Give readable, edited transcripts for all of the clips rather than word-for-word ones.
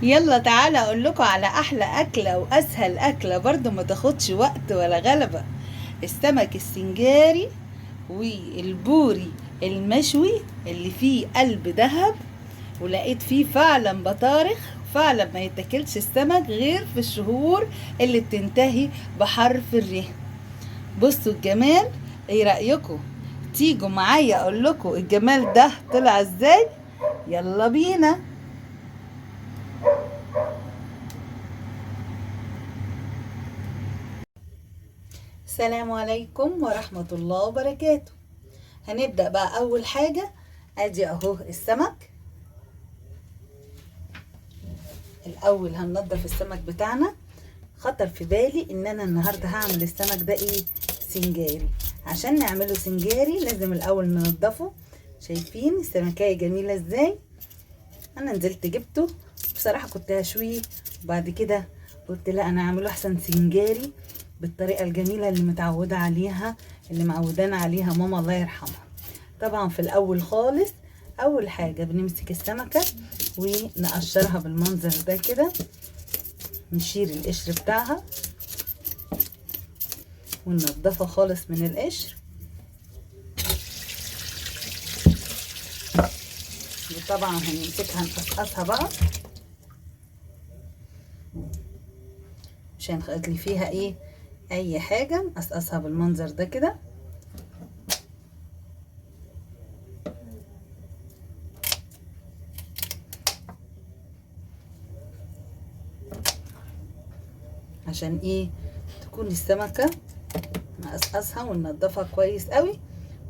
يلا تعالى اقول لكم على احلى اكله واسهل اكله برضو ما تاخدش وقت ولا غلبه. السمك السنجاري والبوري المشوي اللي فيه قلب ذهب، ولقيت فيه فعلا بطارخ. فعلا ما يتاكلش السمك غير في الشهور اللي بتنتهي بحرف الر. بصوا الجمال، ايه رأيكم؟ تيجوا معايا اقول لكم الجمال ده طلع ازاي؟ يلا بينا. السلام عليكم ورحمة الله وبركاته. هنبدأ بقى اول حاجة، ادي اهو السمك. الاول هننضف السمك بتاعنا. خطر في بالي ان انا النهارده هعمل السمك ده ايه؟ سنجاري. عشان نعمله سنجاري لازم الاول ننضفه. شايفين السمكية جميلة ازاي؟ انا نزلت جبته، بصراحة كنت هشويه، وبعد كده قلت لا انا هعمله احسن سنجاري بالطريقة الجميلة اللي متعودة عليها، اللي معودانا عليها ماما الله يرحمها. طبعا في الاول خالص اول حاجة بنمسك السمكة ونقشرها بالمنظر ده كده، نشيل القشر بتاعها وننضفها خالص من القشر. وطبعا هنمسكها نقصقصها بقى، مش هنخلي فيها ايه اي حاجة، نقصقصها بالمنظر ده كده. عشان ايه؟ تكون السمكة نقصقصها وننضفها كويس قوي.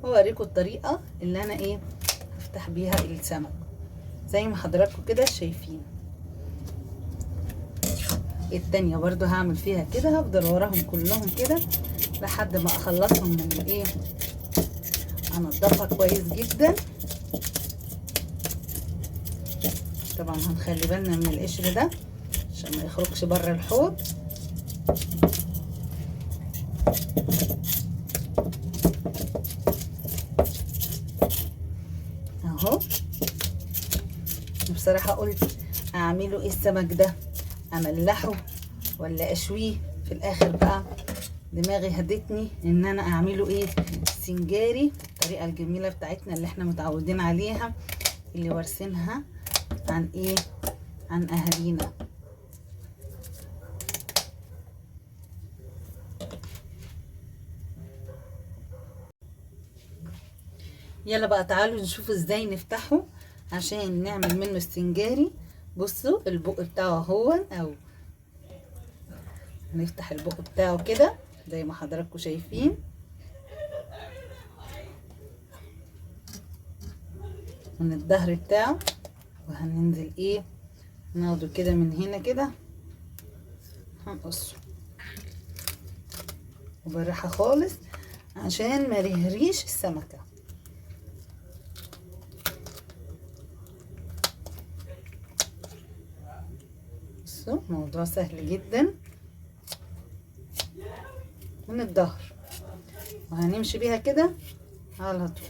واوريكم الطريقة اللي انا ايه هفتح بيها السمك زي ما حضراتكم كده شايفين. التانية برضو هعمل فيها كده، هفضل وراهم كلهم كده لحد ما اخلصهم من الايه، انضفها كويس جدا. طبعا هنخلي بالنا من القشر ده عشان ما يخرجش بره الحوض. اهو بصراحة قلت اعمله ايه السمك ده، املحه ولا اشويه؟ في الاخر بقى دماغي هدتني ان انا اعمله ايه، سنجاري، الطريقة الجميلة بتاعتنا اللي احنا متعودين عليها، اللي وارثينها عن ايه، عن اهالينا. يلا بقى تعالوا نشوف ازاي نفتحه عشان نعمل منه السنجاري. بصوا البق بتاعه اهو، او هنفتح البق بتاعه كده زي ما حضراتكم شايفين. من الظهر بتاعه، وهننزل ايه، ناخده كده من هنا كده، هنقصه وبالراحه خالص عشان ما نهريش السمكة. بصوا موضوع سهل جدا. من الظهر وهنمشي بيها كده على طول.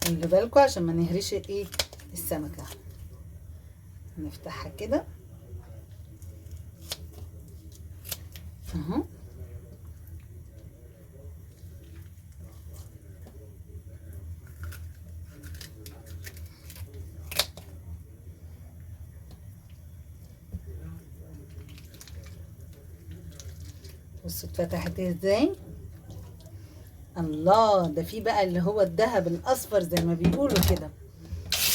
خلي بالكوا عشان ما نهريش ايه السمكة. هنفتحها كده اهو. بصوا اتفتحت ازاي. الله، ده في بقى اللي هو الذهب الاصفر زي ما بيقولوا كده.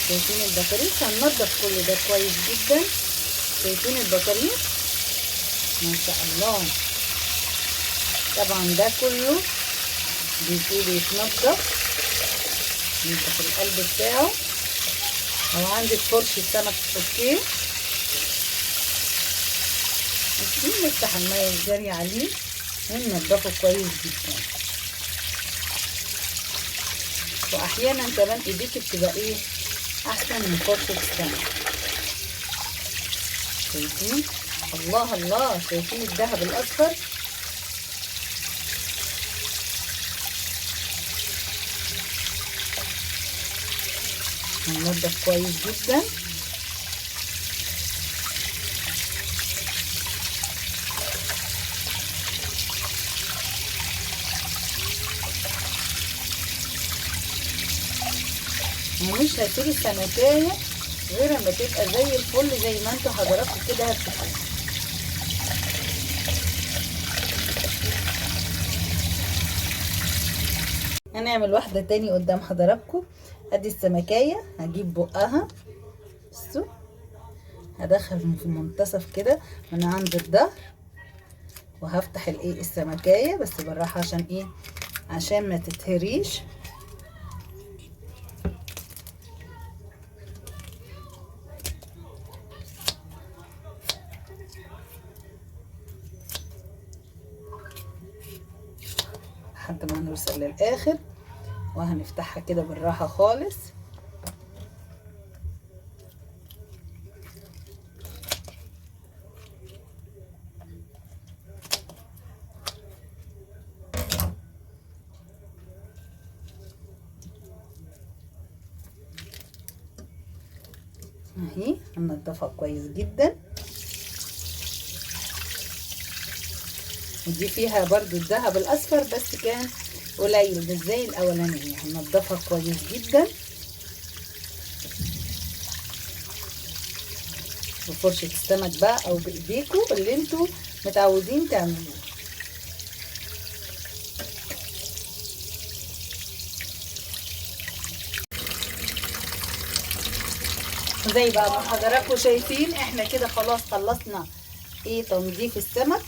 شايفين البطاريخ؟ هننضف كل ده كويس جدا. شايفين البطاريخ؟ ما شاء الله. طبعا ده كله بيتنضف، ننضف القلب بتاعه. لو عندك فرشة سمك okay، ماشي، نفتح المية الجارية عليه وننضفه كويس جدا. واحيانا كمان ايديك بتبقى ايه احسن من فرشة السمك. شايفين؟ الله الله، شايفين الذهب الاصفر؟ هننضف كويس جدا. ومش هسيب السمكية غير اما تبقى زي الفل زي ما انتوا حضراتكم كده هتشوفوها. هنعمل واحدة تاني قدام حضراتكم. ادي السمكية، هجيب بقها، بصوا هدخل في المنتصف كده من عند الظهر، وهفتح الايه السمكية بس بالراحة عشان ايه؟ عشان ما تتهريش. لحد ما هنوصل للاخر، وهنفتحها كده بالراحة خالص. اهي هننضفها كويس جدا. ودي فيها برضو الذهب الاصفر بس كان قليل مش زي الاولانية. هننضفها كويس جدا بفرشه السمك بقى او بايديكم اللي انتوا متعودين تعملوه. زي بقى ما حضراتكم شايفين احنا كده خلاص خلصنا ايه تنظيف السمك،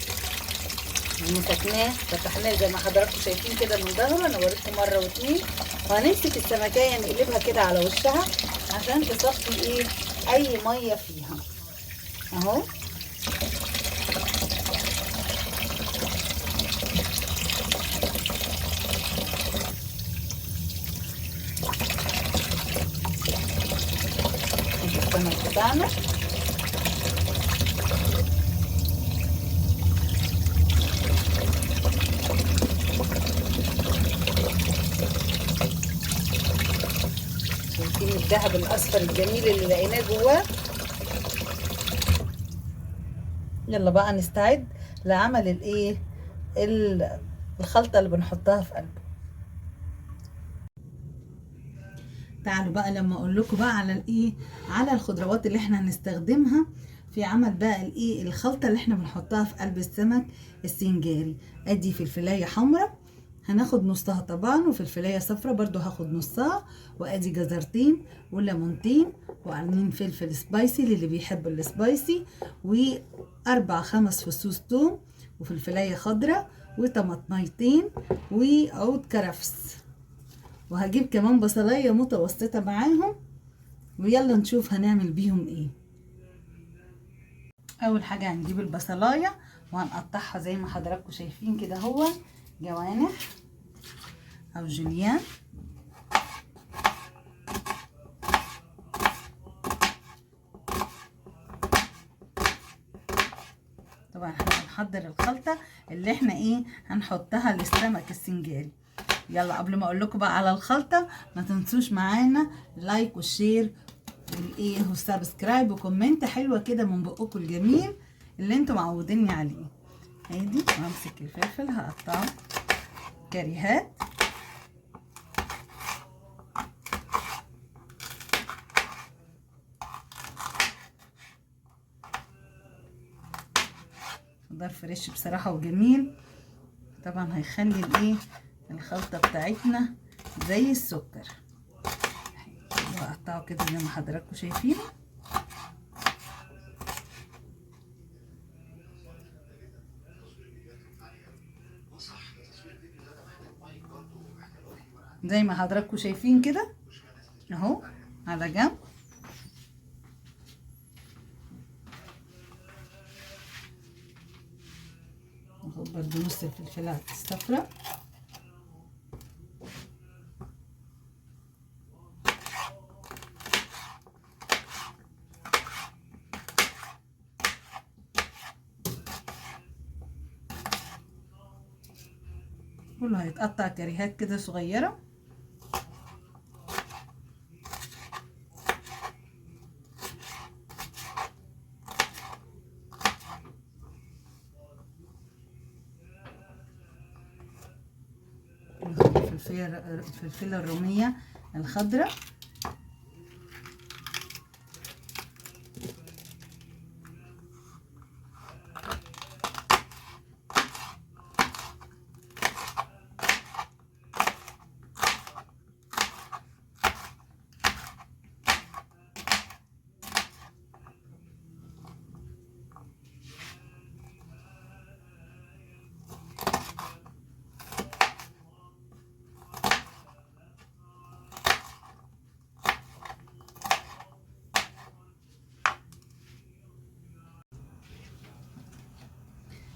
مسكناه فتحناه زي ما حضراتكم شايفين كده من ظهره. انا وريتكم مرة واتنين. وهنمسك السمكيه نقلبها كده على وشها عشان تصفي ايه اي مية فيها اهو. السمك بتاعنا شايفين الذهب الاصفر الجميل اللي لقيناه جواه. يلا بقى نستعد لعمل الايه الخلطة اللي بنحطها في قلبه. تعالوا بقى لما اقول لكم بقى على الايه على الخضروات اللي احنا هنستخدمها في عمل بقى الايه الخلطة اللي احنا بنحطها في قلب السمك السنجاري. ادي فلفلايه حمراء هناخد نصها طبعا، وفلفلايه صفرا برضو هاخد نصها، وادي جزرتين وليمونتين وقرنين فلفل spicy للي بيحب ال spicy، واربع خمس فصوص توم، وفلفلايه خضراء، وطماطميتين، وعود كرفس، وهجيب كمان بصلايه متوسطه معاهم. ويلا نشوف هنعمل بيهم ايه. اول حاجة هنجيب البصلايه وهنقطعها زي ما حضراتكم شايفين كده، هو جوانح او جوليان. طبعا احنا هنحضر الخلطة اللي احنا ايه هنحطها للسمك السنجاري. يلا قبل ما اقول لكم بقى على الخلطة، ما تنسوش معانا like وال share والايه وال subscribe و comment حلوة كده من بقكم الجميل اللي انتم معوديني عليه. ادي همسك الفلفل هقطعه كريهات. خضار fresh بصراحة وجميل، طبعا هيخلي الايه الخلطة بتاعتنا زي السكر. وهقطعه كده زي ما حضراتكم شايفين. زي ما حضراتكم شايفين كده اهو على جنب. ناخد برضو نص الفلفلات الصفراء. كله هيتقطع كريهات كده صغيرة. الفلفله الرومية الخضراء،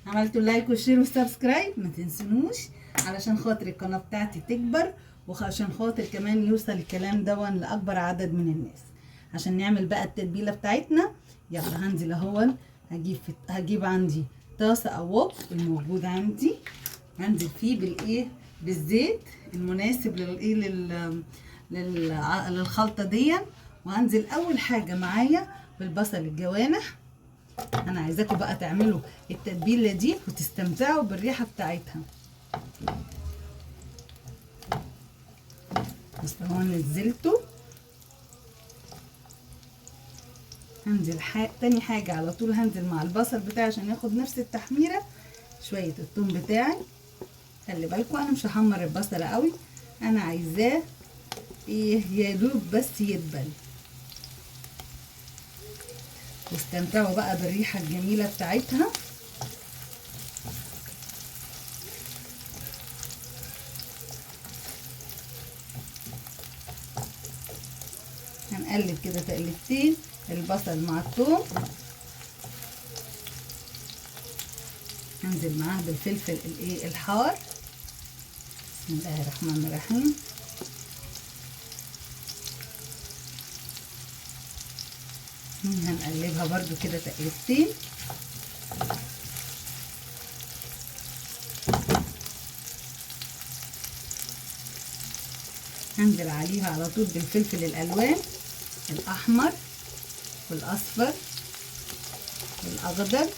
عملتوا like و share و subscribe ما تنسونوش علشان خاطر القناة بتاعتي تكبر، وعشان خاطر كمان يوصل الكلام دون لاكبر عدد من الناس. عشان نعمل بقى التتبيله بتاعتنا، يلا هنزل اهون، هجيب عندي طاسه او وok الموجود عندي، هنزل فيه بالايه، بالزيت المناسب للايه، للخلطه دي. وهنزل اول حاجة معايا بالبصل الجوانح. انا عايزاكم بقى تعملوا التتبيله دي وتستمتعوا بالريحه بتاعتها. بس اهو نزلته. هنزل تاني حاجة على طول هنزل مع البصل بتاعي عشان ياخد نفس التحميره شوية الثوم بتاعي. خلي بالكم انا مش هحمر البصل قوي، انا عايزاه ايه، يا دوب بس يدبل. واستمتعوا بقى بالريحه الجميلة بتاعتها. هنقلب كده تقلبتين البصل مع الثوم. هنزل معاه بالفلفل الايه الحار. بسم الله الرحمن الرحيم. هنقلبها برضو كده تقلبتين. هنزل عليها على طول بالفلفل الالوان، الاحمر والاصفر والاخضر.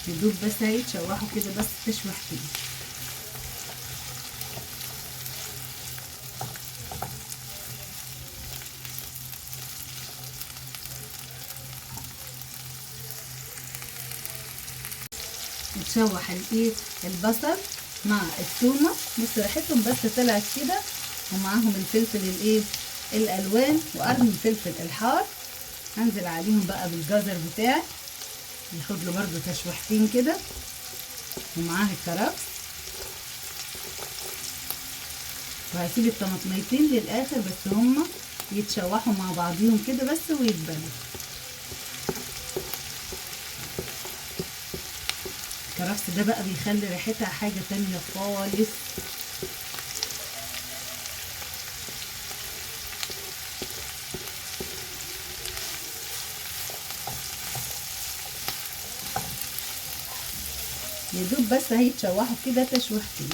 يدوب بس هيتشوحوا كده، بس تشوحتين. نتشوح الايه البصل مع الثومه، بص ريحتهم بس طلعت كده، ومعاهم الفلفل الايه الالوان وقرن الفلفل الحار. هنزل عليهم بقى بالجزر بتاعي، ياخد له برده تشويحتين كده، ومعاه الكرفس. وهسيب الطماطميتين للاخر بس هما يتشوحوا مع بعضيهم كده بس ويتبلوا. الكرفس ده بقى بيخلي ريحتها حاجة تانية خالص. يدوب بس هيتشوحوا كده تشويحتين.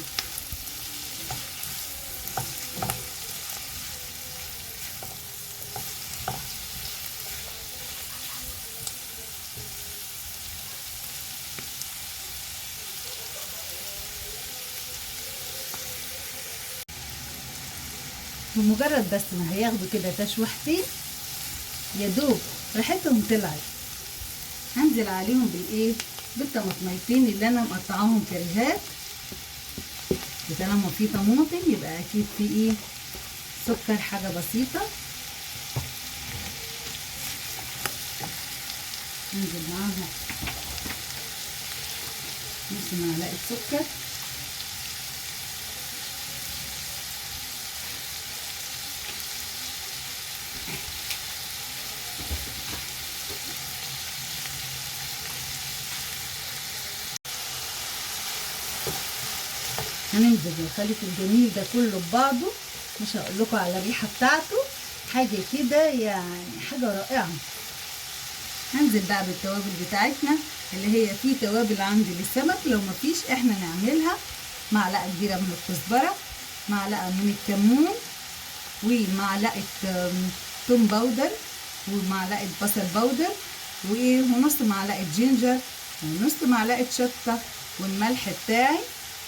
بمجرد بس ما هياخدوا كده تشويحتين يدوب ريحتهم طلعت، هنزل عليهم بالايه بالطماطميتين اللي انا مقطعاهم كريهات. طالما في طماطم يبقى اكيد في ايه سكر، حاجة بسيطة. ننزل معاها نص معلقه سكر، هنمزج الخليط الجميل ده كله ببعضه. مش هقول لكم على الريحة بتاعته، حاجة كده يعني حاجة رائعة. هنزل بقى بالتوابل بتاعتنا اللي هي في توابل عندي للسمك، لو مفيش احنا نعملها. معلقه كبيرة من الكزبره، معلقه من الكمون، ومعلقة توم powder، ومعلقة بصل powder، ونص معلقه ginger، ونص معلقه شطه، والملح بتاعي،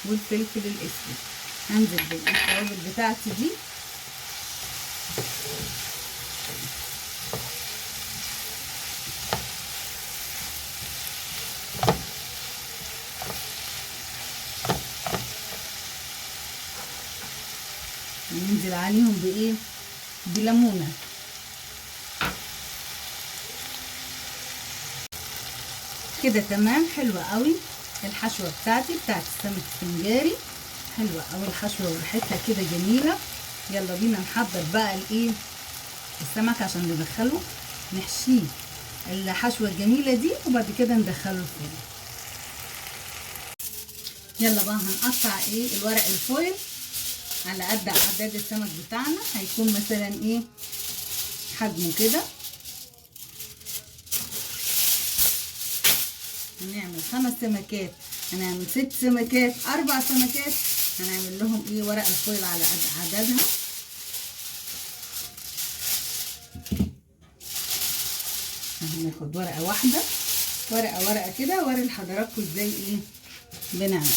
والفلفل الاسود. هنزل بالتوابل بتاعتي دي. ننزل عليهم بايه؟ بليمونه. كده تمام، حلوة قوي الحشوه بتاعتي بتاعت السمك السنجاري، حلوة قوي الحشوه وريحتها كده جميلة. يلا بينا نحضر بقى الايه السمك عشان ندخله نحشيه الحشوه الجميلة دي، وبعد كده ندخله الفرن. يلا بقى هنقطع ايه الورق الفويل على قد اعداد السمك بتاعنا، هيكون مثلا ايه حجمه كده. هنعمل 5 سمكات، هنعمل 6 سمكات، 4 سمكات، هنعمل لهم ايه ورق الفويل على قد عددها. هناخد ورقة واحدة، ورقة ورقة كده، اوري لحضراتكم ازاي ايه بنعمل.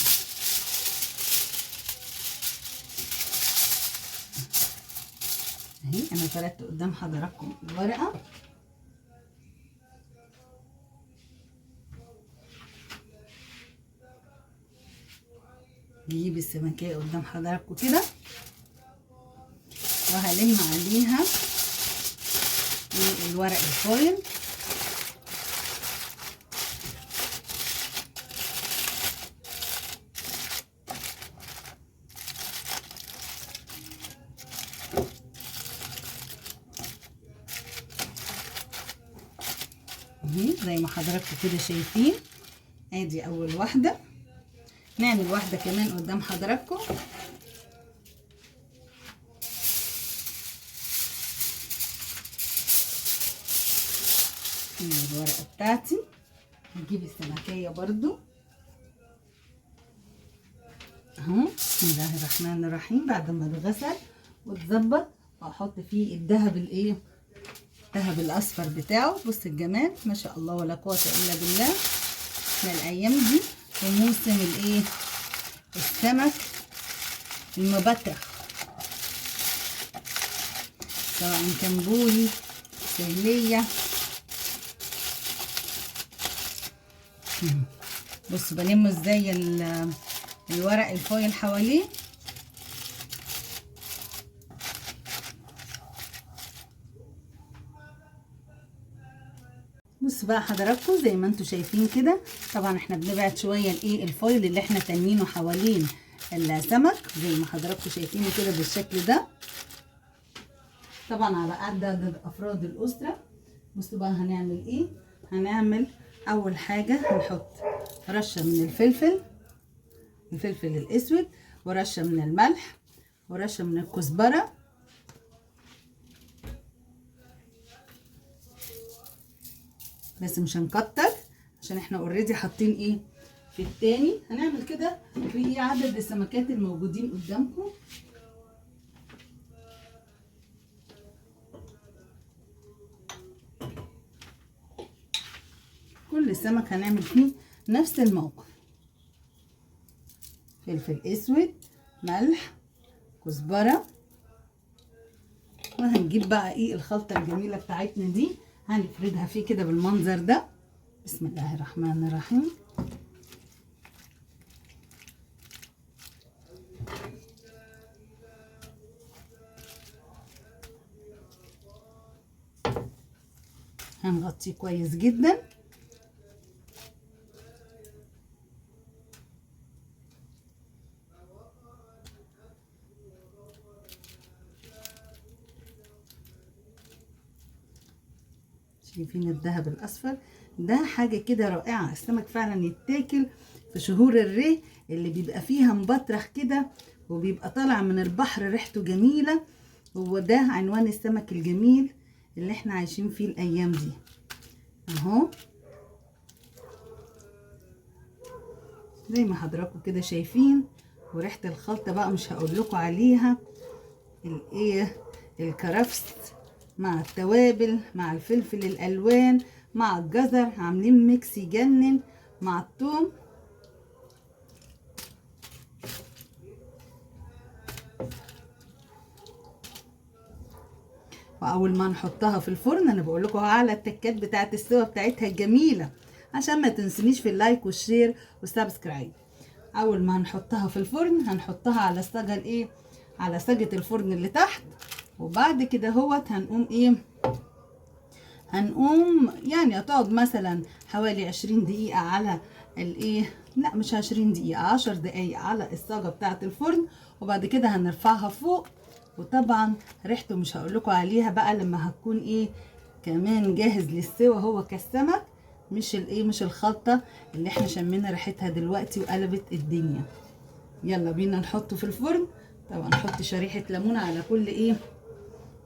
اهي انا فردت قدام حضراتكم الورقة. نجيب السمكيه قدام حضراتكم كده، وهلم عليها الورق الفويل. زي ما حضراتكم كده شايفين، ادي اول واحدة. نعمل واحدة كمان قدام حضراتكم. الورقة بتاعتي، هجيب السمكيه برضو اهو. بسم الله الرحمن الرحيم. بعد ما اتغسل واتظبط، واحط فيه الذهب الايه الذهب الاصفر بتاعه. بص الجمال، ما شاء الله ولا قوة الا بالله. احنا الايام دي في موسم الايه السمك المبطرخ، سواء كان بوري، سهليه. بصوا بلمه ازاي الورق الفويل حواليه. بصوا بقى حضراتكم زي ما انتم شايفين كده، طبعا احنا بنبعد شوية الايه الفويل اللي احنا تنينه حوالين السمك زي ما حضراتكم شايفينه كده بالشكل ده، طبعا على عدد افراد الاسرة. بصوا بقى هنعمل ايه. هنعمل اول حاجة هنحط رشه من الفلفل الاسود، ورشه من الملح، ورشه من الكزبره، بس مش هنكتر عشان احنا اوريدي حاطين ايه في التاني. هنعمل كده في عدد السمكات الموجودين قدامكم. كل سمك هنعمل فيه نفس الموقف، فلفل اسود، ملح، كزبره. وهنجيب بقى ايه الخلطة الجميلة بتاعتنا دي، هنفردها فيه كده بالمنظر ده. بسم الله الرحمن الرحيم. هنغطيه كويس جدا. شايفين الذهب الاصفر ده؟ حاجة كده رائعة. السمك فعلا يتاكل في شهور الري اللي بيبقى فيها مبطرخ كده، وبيبقى طالع من البحر ريحته جميلة، هو ده عنوان السمك الجميل اللي احنا عايشين فيه الايام دي اهو، زي ما حضراتكم كده شايفين. وريحة الخلطة بقى مش هقول لكم عليها، الايه الكرفس مع التوابل مع الفلفل الالوان مع الجزر، عاملين mix يجنن مع الثوم. واول ما نحطها في الفرن، انا بقول لكم على التكات بتاعت السوا بتاعتها الجميلة، عشان ما تنسونيش في ال like وال share وال subscribe. اول ما هنحطها في الفرن هنحطها على الصاجه الايه، على صاجه الفرن اللي تحت. وبعد كده هوت هنقوم ايه، هنقوم يعني هتقعد مثلا حوالي 20 دقيقة على الايه، لا مش 20 دقيقة، 10 دقايق على الصاجه بتاعه الفرن. وبعد كده هنرفعها فوق، وطبعا ريحته مش هقول لكم عليها بقى لما هتكون ايه كمان جاهز للسوا هو كالسمك، مش الايه، مش الخلطة اللي احنا شمينا ريحتها دلوقتي وقلبت الدنيا. يلا بينا نحطه في الفرن. طبعا نحط شريحة ليمونه على كل ايه،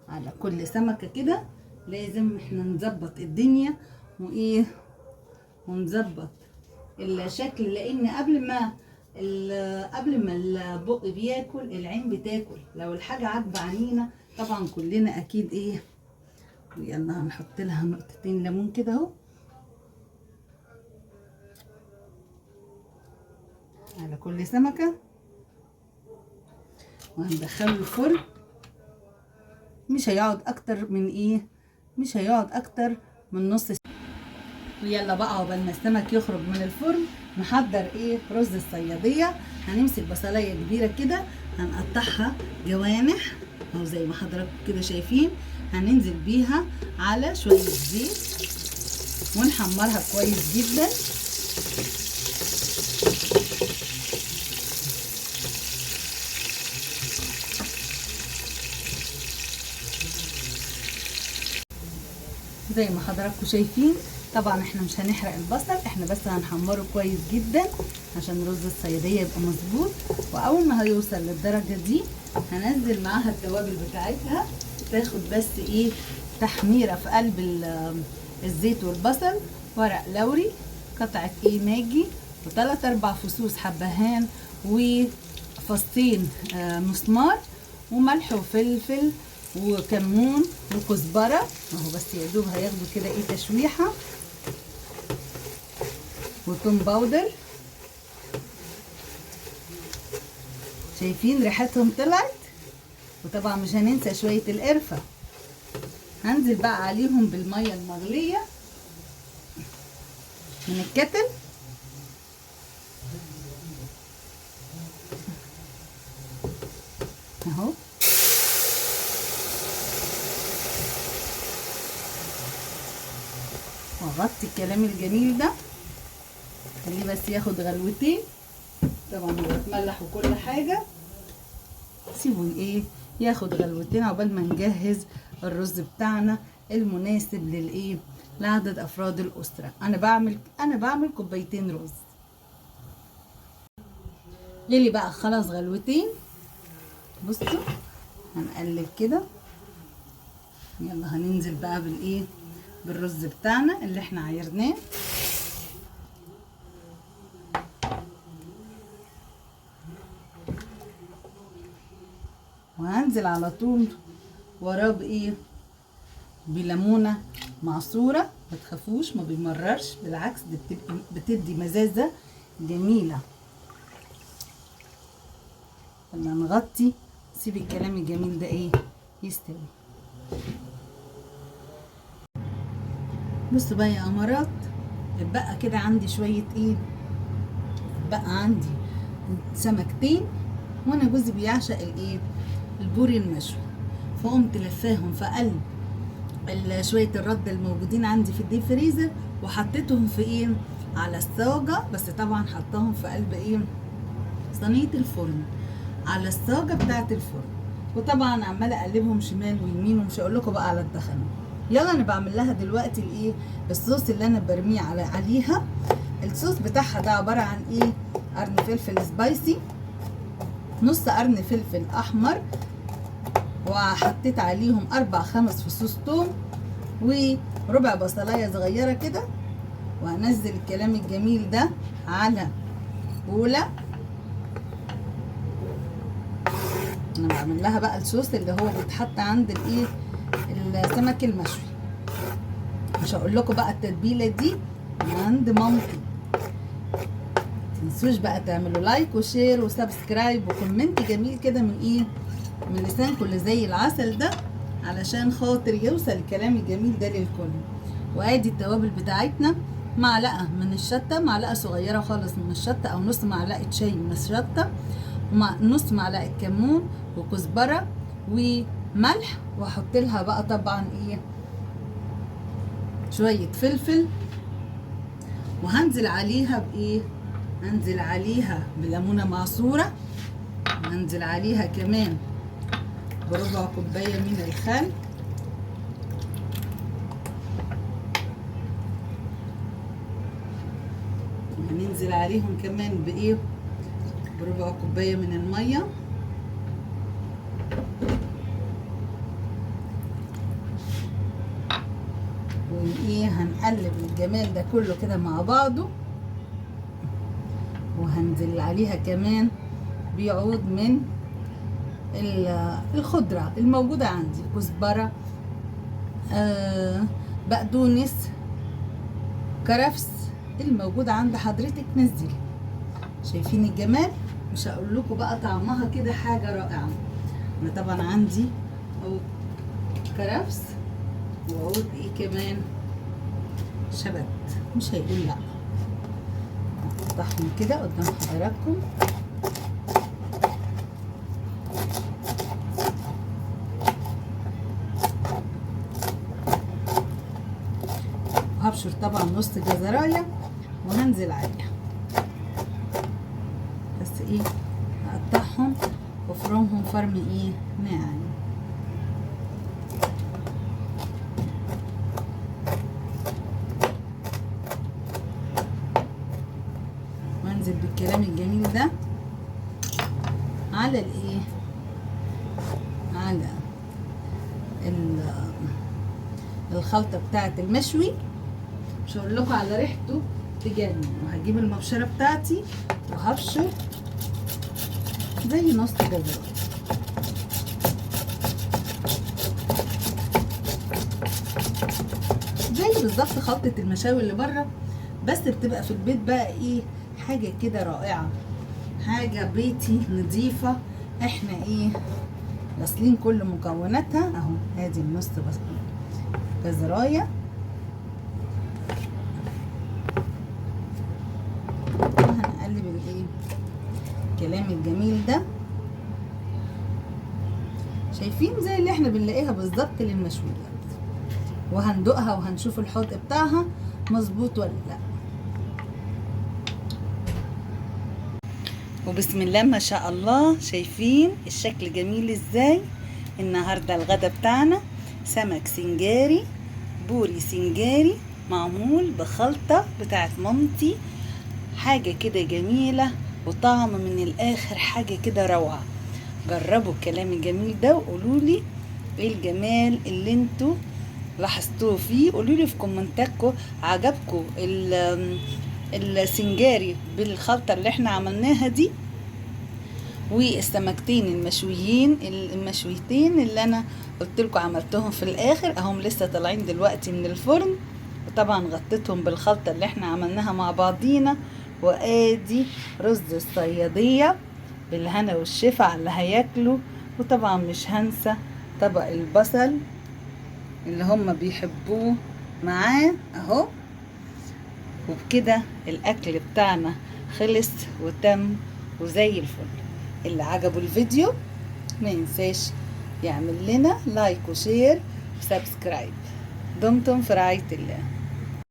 على كل سمكة كده. لازم احنا نظبط الدنيا وايه، ونظبط الشكل، لان قبل ما البق بياكل العين بتاكل. لو الحاجة عاجبه عينينا طبعا كلنا اكيد ايه. يلا هنحط لها نقطتين ليمون كده اهو على كل سمكة، وهندخله الفرن. مش هيقعد اكتر من ايه، مش هيقعد اكتر من نص ساعة. ويلا بقى عقبال ما السمك يخرج من الفرن نحضر ايه رز الصياديه. هنمسك بصلايه كبيرة كده هنقطعها جوانح اهو زي ما حضراتكم كده شايفين. هننزل بيها على شوية زيت ونحمرها كويس جدا. زي ما حضراتكم شايفين. طبعا احنا مش هنحرق البصل، احنا بس هنحمره كويس جدا عشان رز الصياديه يبقى مظبوط. واول ما هيوصل للدرجة دي هنزل معاها التوابل بتاعتها، تاخد بس ايه تحميره في قلب الزيت والبصل. ورق لوري، قطعه ايه ماجي، وثلاث اربع فصوص حبهان، وفصين مسمار، وملح وفلفل وكمون وكزبره اهو. بس يا دوب هياخدوا كده ايه تشويحه، وتوم باودر. شايفين ريحتهم طلعت. وطبعا مش هننسى شوية القرفه. هنزل بقى عليهم بالمية المغليه من الكتل. اهو واغطي الكلام الجميل ده، خليه بس ياخد غلوتين. طبعا هو اتملح وكل حاجة، سيبه ايه ياخد غلوتين عقبال ما نجهز الرز بتاعنا المناسب للايه، لعدد افراد الاسرة. انا بعمل كوبايتين رز. غلي بقى خلاص غلوتين. بصوا هنقلب كده. يلا هننزل بقى بالايه، بالرز بتاعنا اللي احنا عايرناه. وهنزل على طول وراه بايه، بليمونه معصوره. ما تخافوش ما بيمررش، بالعكس دي بتدي مزازه جميلة. لما نغطي سيب الكلام الجميل ده ايه يستوي. بصوا بقى يا قمرات، اتبقى كده عندي شوية ايه، اتبقى عندي سمكتين، وانا جوزي بيعشق الايه البوري المشوي، فقمت لفاهم في قلب شوية الردة الموجودين عندي في الديب فريزر، وحطيتهم في ايه على الصاجه. بس طبعا حطاهم في قلب ايه صينية الفرن، على الصاجه بتاعه الفرن. وطبعا عماله اقلبهم شمال ويمين، ومش هقول لكم بقى على الدخنه. يلا انا بعمل لها دلوقتي الايه الصوص اللي انا برميه عليها. الصوص بتاعها ده عبارة عن ايه، قرن فلفل سبايسي، نص قرن فلفل احمر، وحطيت عليهم 4-5 فصوص توم وربع بصلايه صغيرة كده. وهنزل الكلام الجميل ده على بوله. انا بعمل لها بقى الصوص اللي هو بيتحط عند الايه السمك المشوي. مش هقول لكم بقى التتبيله دي عند مامتي. متنسوش بقى تعملوا like و share و subscribe و comment جميل كده من ايه، من لسانكم اللي زي العسل ده، علشان خاطر يوصل الكلام الجميل ده للكل. وادي التوابل بتاعتنا، معلقه من الشطه، معلقه صغيرة خالص من الشطه او نص معلقه شاي من الشطه، ومع نص معلقه كمون وكزبره وملح. واحط لها بقى طبعا ايه شوية فلفل. وهنزل عليها بايه، هنزل عليها بليمونه معصوره، وهنزل عليها كمان بربع كوباية من الخل. هننزل عليهم كمان بايه، بربع كوباية من المية. وايه هنقلب الجمال ده كله كده مع بعضه. وهنزل عليها كمان بعود من الخضرة الموجودة عندي، كزبرة، بقدونس، كرفس، الموجود عند حضرتك نزلي. شايفين الجمال؟ مش هقول لكم بقى طعمها كده حاجة رائعة. انا طبعا عندي عود كرفس وعود ايه كمان، شبت، مش هيقول لا. هقطعهم كده قدام حضراتكم. وهبشر طبعا نص جزرايه وهنزل عليها، بس ايه هقطعهم وافرمهم فرم ايه ناعم. وانزل بالكلام الجميل ده على الايه، على الخلطة بتاعه المشوي. مش هقول لكم على ريحته تجنن. وهجيب المبشره بتاعتي وهبشر زي نص جزر. زي بالظبط خلطه المشاوي اللي بره، بس بتبقى في البيت بقى ايه حاجة كده رائعة، حاجة بيتي نظيفة، احنا ايه غاسلين كل مكوناتها اهو. ادي النص بس جزرايه. وهنقلب الايه الكلام الجميل ده. شايفين زي اللي احنا بنلاقيها بالظبط للمشويات. وهندوقها وهنشوف الحوض بتاعها مظبوط ولا لا. وبسم الله ما شاء الله، شايفين الشكل جميل ازاي. النهارده الغدا بتاعنا سمك سنجاري، بوري سنجاري، معمول بخلطة بتاعت مامتي، حاجة كده جميلة وطعم من الاخر، حاجة كده روعة. جربوا الكلام الجميل ده وقولولي ايه الجمال اللي انتوا لاحظتوه فيه. قولولي في كومنتاتكم عجبكم السنجاري بالخلطة اللي احنا عملناها دي، والسمكتين المشويين المشويتين اللي انا قلت لكم عملتهم في الاخر اهم لسه طالعين دلوقتي من الفرن، وطبعا غطيتهم بالخلطة اللي احنا عملناها مع بعضينا. وادي رز الصيادية بالهنا والشفا على اللي هياكلوا. وطبعا مش هنسى طبق البصل اللي هم بيحبوه معاه اهو. وبكده الاكل بتاعنا خلص وتم وزي الفل. اللي عجبه الفيديو ما ينساش يعمل لنا like و share و subscribe. دمتم في رعاية الله.